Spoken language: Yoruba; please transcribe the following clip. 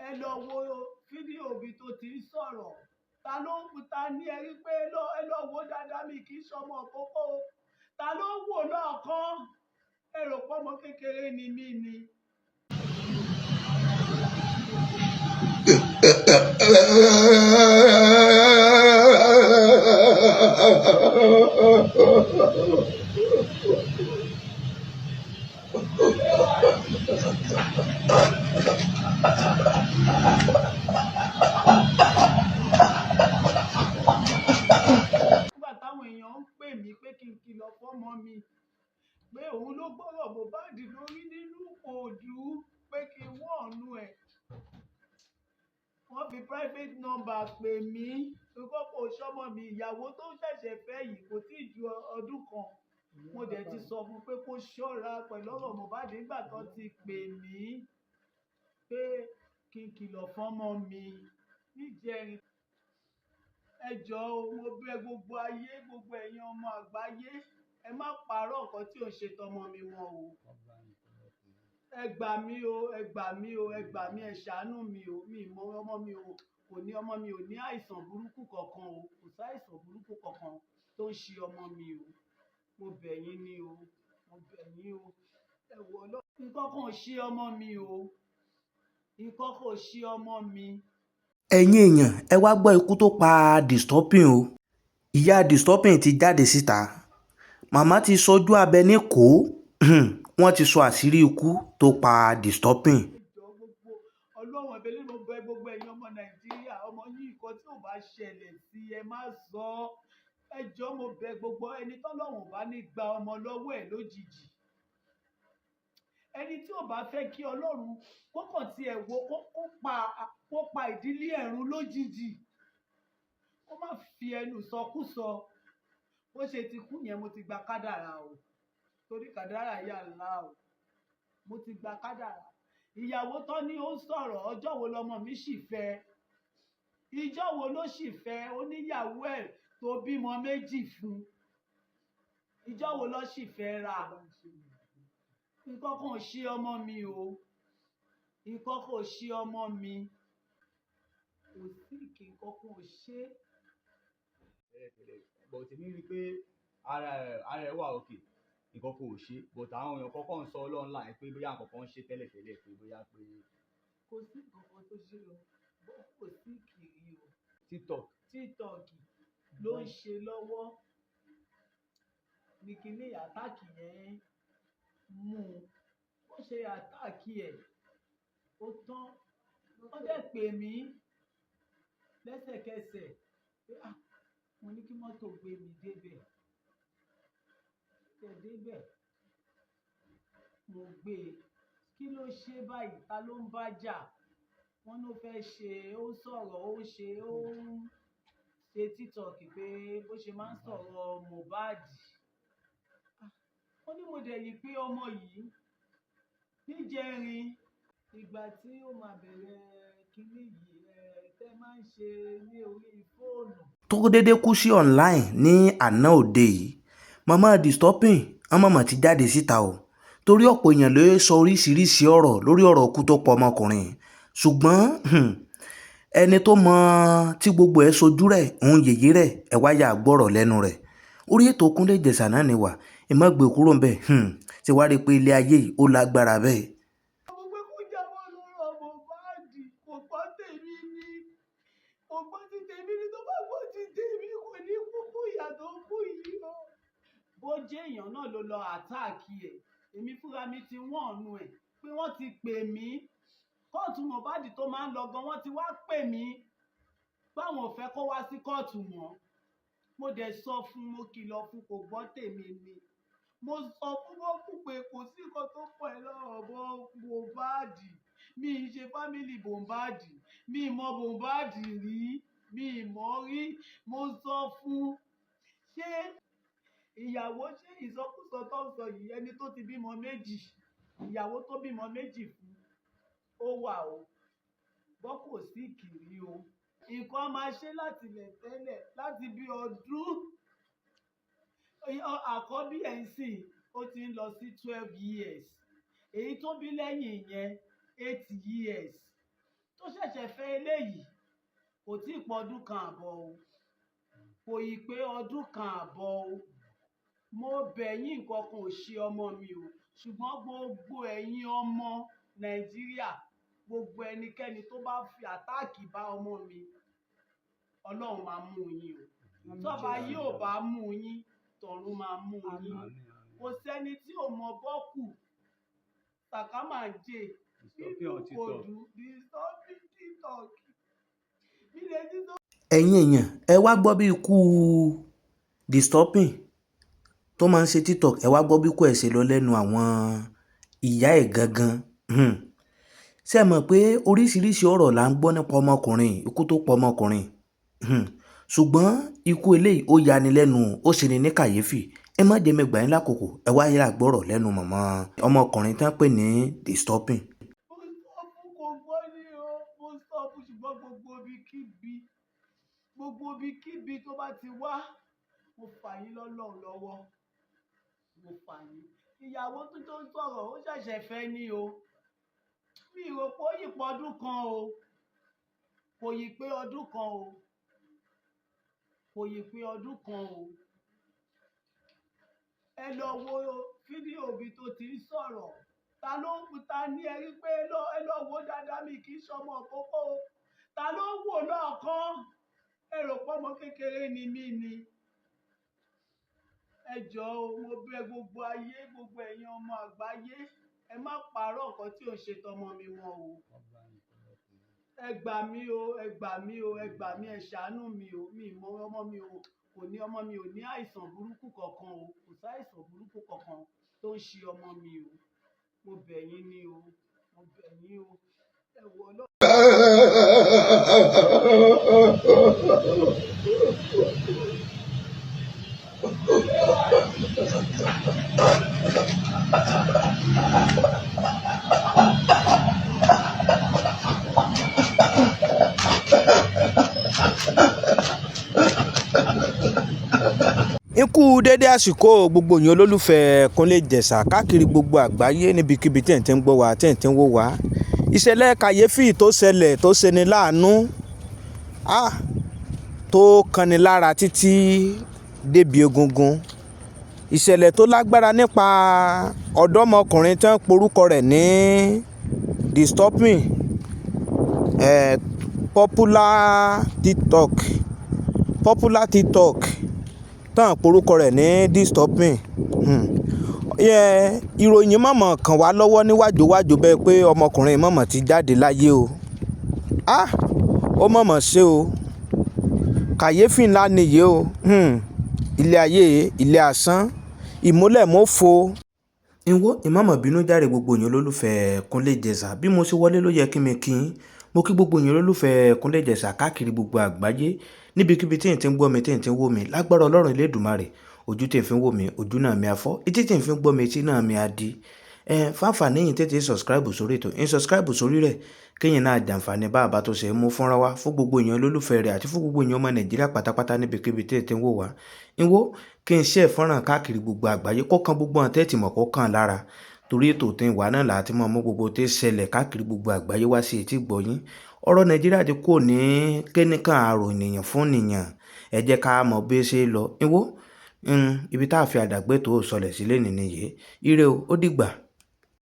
Ẹ lọ wo fídíò bí tó ti ń sọ̀rọ̀. Ta ló ń ta ní ẹ rí pé ẹ lọ wo dáadáa, mi kì í ṣọmọ kókó. Ta ló ń wò lọ́ọ̀kan? Ẹ rò pé ọmọ kékeré ni mí ni. Nígbà táwọn èèyàn ń pè mí pé kí n kìlọ̀ fọ́mọ mi pé òun ló gbọ́rọ̀ Mohbad lórí nínú òdù, pé kí n wọ́n ọ̀nù ẹ̀, wọ́n fi private number pè mí kókó kò sọ́mọ mi. Ìyàwó tó ṣẹ̀ṣẹ̀ fẹ́ yìí kò tí ì ju ọdún kan. Mo dẹ̀ ti sọ fún un pé kó ṣọ́ra pẹ̀lú ọ̀rọ̀ Mohbad. Nígbà tó ti pè mí pé kí n kìlọ̀ fọ́mọ mi níjẹrin, ẹ jọ̀ọ́ o, mo bẹ̀ gbogbo ayé, gbogbo ẹ̀yin ọmọ àgbáyé, ẹ má parọ́ nǹkan tí ò ń ṣe tọmọ mi mọ́ o. Ẹ gbà mí o, ẹ gbà mí o, ẹ gbà mí, ẹ ṣàánú mi o. Mi mọ ọmọ mi o, kò ní ọmọ mi ò ní àìsàn burúkú kankan o. Kò sáìsàn burúkú kankan tó ń ṣe ọmọ mi o. Mo bẹ̀ yín ni o, mo bẹ̀ yín o. Ẹ wò ọlọ́, nǹkan kan ò ṣe ọmọ mi o, nǹkan kan ò ṣe ọmọ mi. Ẹ̀yin èèyàn, ẹ wá gbọ́ ikú tó pa Disturbing o. Ìyá Disturbing ti jáde síta. Màmá ti sọjú abẹ níkòó. Wọ́n ti sọ àṣírí ikú tó pa Disturbing. Ẹ jọ̀ọ́, gbogbo Ọlọ́run ẹ̀bẹ̀ lé, mo bẹ̀ gbogbo ẹ̀yin ọmọ Nàìjíríà, ọmọ yín, nǹkan tí ò bá ṣẹlẹ̀ sí ẹ má sọ. Ẹ jọ̀ọ́, mo bẹ̀ gbogbo ẹni tọ́lọ́run ò bá ní gba ọmọ lọ́wọ́ ẹ̀ lójijì, ẹni tí ò bá fẹ́ kí Ọlọ́run kó kàn tiẹ̀ wo kó pa ìdílé ẹ̀rún lójijì, kó má fi ẹnu sọkúsọ. Bó ṣe ti kú yẹn, mo ti gba kádàrà o, torí kádàrà yà ńlá o. Mo ti gba kádàrà. Ìyàwó tán ní ó ń sọ̀rọ̀, ọjọ́ wo lọmọ mi sì fẹ́? Ìjọ́ wo ló sì fẹ́? Oníyàwó ẹ̀ tó bímọ méjì fún, ìjọ́ wo ló sì fẹ́ ra? Nǹkan kan ò ṣe ọmọ mi o, nǹkan kan ò ṣe ọmọ mi, kò sí kí nǹkan kan ò ṣe. Tẹ́lẹ̀tẹ́lẹ̀, but èmi rí i pé ara ẹ̀ wà okay, nǹkan kan ò ṣe, but àwọn èèyàn kọ́kọ́ ń sọ online pé bóyá nǹkan kan ń ṣe tẹ́lẹ̀tẹ́lẹ̀, pé bóyá pé Kò sí nǹkan kan tó ṣe o, kò sí kiri o. TikTok. TikTok ló ń ṣe lọ́wọ́ ní kíní attack yẹn mú un. Ó ṣe attack ẹ̀, ó tán. Wọ́n dẹ̀ pè mí lẹ́sẹ̀kẹsẹ̀ pé, ah, mo ní kí mọ́tò gbé mi débẹ̀. Tẹ̀ débẹ̀, mo gbé e. Kí ló ṣe báyìí? Ta ló ń bá jà? Wọ́n ló fẹ́ ṣe, ó ń sọ̀rọ̀, ó ń ṣe, ó ń ṣe TikTok pé bó ṣe máa ń sọ̀rọ̀ Mohbad. Ó ní mo dẹ̀ yìí pé ọmọ yìí níjẹrin, ìgbà tí ó máa bẹ̀rẹ̀ kínní yìí ẹ tẹ́ máa ń ṣe ní orí fóònù. Tó déédé kú sí online ní àná òde yìí, màmá Disturbing, wọ́n mọ̀mọ́ ti jáde síta o, torí ọ̀pọ̀ èèyàn ló sọ oríṣiríṣi ọ̀rọ̀ lórí ọ̀rọ̀ ikú tó pa ọmọkùnrin yìí. Ṣùgbọ́n ẹni tó mọ tí gbogbo ẹ̀ sojú rẹ̀ òun yèyé rẹ̀, ẹ̀ wá yà gbọ́rọ̀ lẹ́nu rẹ̀. Orí ètò Kúnlé Ìjẹ̀ṣà náà ni wà, ẹ má gbé kúrò ńbẹ̀. Ṣé wàá rí i pé ilé ayé yìí ó lágbára bẹ́ẹ̀? Mo pé kó jáwọ́ lọ́rọ̀ Mohbad, kò gbọ́ tèmi ni, kò gbọ́ ti tèmi ni. Tó bá gbọ́ ti tèmi, kò ní kúkú ìyà tó kú yìí o. Bó jẹ́ èèyàn náà ló lọ attack ẹ̀, èmi fúnra mi ti wọ́n ọ̀nù ẹ̀ pé wọ́n ti pè mí. Kóòtù Mohbad tó máa ń lọ gan, wọ́n ti wá pè mí báwọn ò fẹ́ kó wá sí kóòtù mọ́. Mo dẹ̀ sọ fún, mo kìlọ̀ fún, kò gbọ́ tèmi ni. Mo sọ fún bọ́kù pé kò sí nǹkan tó pọ̀ ẹ́ lọ́rọ̀ bọ́ Mohbad. Mi ì ṣe family Mohbad, mi ì mọ Mohbad rí, mi ì mọ̀ rí. Mo sọ fún, ṣé ìyàwó, ṣé ìsọkúsọ tó ń sọ yìí, ẹni tó ti bímọ méjì, ìyàwó tó bímọ méjì fún, ó wà o. Bọ́ kò sí kiri o, nǹkan máa ṣe láti ilẹ̀ tẹ́lẹ̀, láti bí ọdún. Àkọ́bí ẹ̀ ń sìn, ó ti ń lọ sí 12 years. Èyí tó bí lẹ́yìn yẹn, 8 years tó ṣẹ̀ṣẹ̀ ṣẹ̀ṣẹ̀ fẹ́ eléyìí, kò tí ì pọ̀ ọdún kan àbọ̀ o, kò ì pé ọdún kan àbọ̀ o. Mo bẹ̀ yín, nǹkan kan ò ṣe ọmọ mi o, ṣùgbọ́n gbogbo ẹ̀yin ọmọ Nàìjíríà, gbogbo ẹnikẹ́ni tó bá fi attack bá ọmọ mi, Ọlọ́run máa mú yín o. Tọ́ba yóò bá mú yín, tọ̀run máa mú yín. Kò sẹ́ni tí ò mọ bọ́ọ̀kù sàkámàjè Disturbing on TikTok. Disturbing TikTok bí lè ti tó. Ẹ̀yin èèyàn, ẹ wá gbọ́ bí ikú Disturbing tó máa ń ṣe TikTok, ẹ wá gbọ́ bí ikú ẹ̀ ṣe lọ lẹ́nu àwọn ìyá ẹ̀ gangan. Ṣé ẹ mọ̀ pé oríṣiríṣi ọ̀rọ̀ là ń gbọ́ nípa ọmọkùnrin, ikú tó pa ọmọkùnrin? Ṣùgbọ́n ikú eléyìí ó yani lẹ́nu, ó ṣe ni ní kàyéfì. Ẹ má jẹ́ mi gbà yín lákòókò, ẹ wá yára gbọ́rọ̀ lẹ́nu mọ̀mọ́ ọmọkùnrin tán pè ní Disturbing. Mo sọ fún, kò gbọ́ ní o. Mo sọ fún, ṣùgbọ́n gbogbo ibikíbi tó bá ti wá, mo fà yín lọ́lọ́run lọ́wọ́, mo fà yín. Ìyàwó tó tó ń sọ̀rọ̀, ó ṣẹ̀ṣẹ̀ fẹ́ ní o. Mi rò pé ó yìí pọ̀ ọdún kan o, kò yìí pé ọdún kan o, kò yìí pé ọdún kan o. Ẹ lọ wo fídíò bí tó ti ń sọ̀rọ̀. Ta ló ń ta ní? Ẹ rí pé ẹ lọ wo dáadáa, mi kì í ṣọmọ òkókó o. Ta ló ń wò lọ́ọ̀kan? Ẹ rò pé ọmọ kékeré ni mí ni? Ẹ jọ̀ọ́ o, mo bẹ̀ gbogbo ayé, gbogbo ẹ̀yin ọmọ àgbáyé, ẹ má parọ́ nǹkan tí ò ń ṣe tọmọ mi wọn o. Ẹ gbà mí o, ẹ gbà mí o, ẹ gbà mí, ẹ ṣàánú mi o. Mi mọ ọmọ mi o, kò ní, ọmọ mi ò ní àìsàn burúkú kankan o. Kò sáìsàn burúkú kankan tó ń ṣe ọmọ mi o. Mo bẹ̀ yín ni o, mo bẹ̀ yín o. Ẹ wọ Ọlọ́run. Ikú dédé àsìkò, gbogbo yín olólùfẹ́ Kúnlé Ìjẹ̀ṣà káàkiri gbogbo àgbáyé, níbikíbi tí ẹ̀ ń ti ń gbọ́ wá, tí ẹ̀ ń ti ń wò wá. Ìṣẹ̀lẹ̀ kàyéfì tó ṣẹlẹ̀, tó ṣeni láàánú, ah, tó kanni lára títí débi egungun, ìṣẹ̀lẹ̀ tó lágbára nípa ọ̀dọ́mọkùnrin tí wọ́n porúkọ rẹ̀ ní Disturbing, popular TikTok tán porúkọ rẹ̀ ní Disturbing. Ìròyìn mọ̀mọ́ kàn wá lọ́wọ́ níwájú wájú bẹ́ẹ̀ pé ọmọkùnrin mọ̀mọ́ ti jáde láyé o. Ah, ó mọ̀mọ́ ṣe o, kàyéfì ńlá nìyí o. Ilé ayé, ilé asán, ìmúlẹ̀mófo. Ìwọ ìmọ̀mọ̀ bínú járe, gbogbo yín olólùfẹ́ Kúnlé Ìjẹ̀ṣà. Bí mo ṣe wọlé ló yẹ kí mi kí yín. Mo kí gbogbo yín olólùfẹ́ Kúnlé Ìjẹ̀ṣà káàkiri gbogbo àgbáyé, níbikíbi tí n ti ń gbọ́ mi, tí n ti ń wò mí. Lágbára Ọlọ́run Elédùmarè, ojú tí n fi ń wò mí, ojú náà mi á fọ́; etí tí n fi ń gbọ́ mi, etí náà mi á di. Ẹ fáfàní yìí, tètè subscribe sórí ètò ń subscribe sórí rẹ̀, kéyìn náà jàǹfààní bá a bá tó ṣe é mú fúnra wa, fún gbogbo èèyàn olólùfẹ́ rẹ̀ àti fún gbogbo èèyàn ọmọ Nàìjíríà pátápátá, níbikíbi tí ẹ ti ń wò wá. Ìwọ kí n ṣe fọ́nrán káàkiri gbogbo àgbáyé, kó kan gbogbo àwọn tẹ́tì mọ̀, kó kàn lára, torí ètò tí ń wà náà láti máa mú gbogbo tí ń ṣẹlẹ̀ káàkiri gbogbo àgbáyé wá sí etí gbọ̀yìn. Ọ̀rọ̀ Nàìjíríà ti kúrò ní kéníkàn àrò ènìyàn fún ènìyàn. Ẹ jẹ́ ká mọ̀ bí ó ṣe lọ. Ìwọ ibi tá a fi àdàgbé tó sọlẹ̀ sílẹ̀ nìyí. Ire o, ó dìgbà.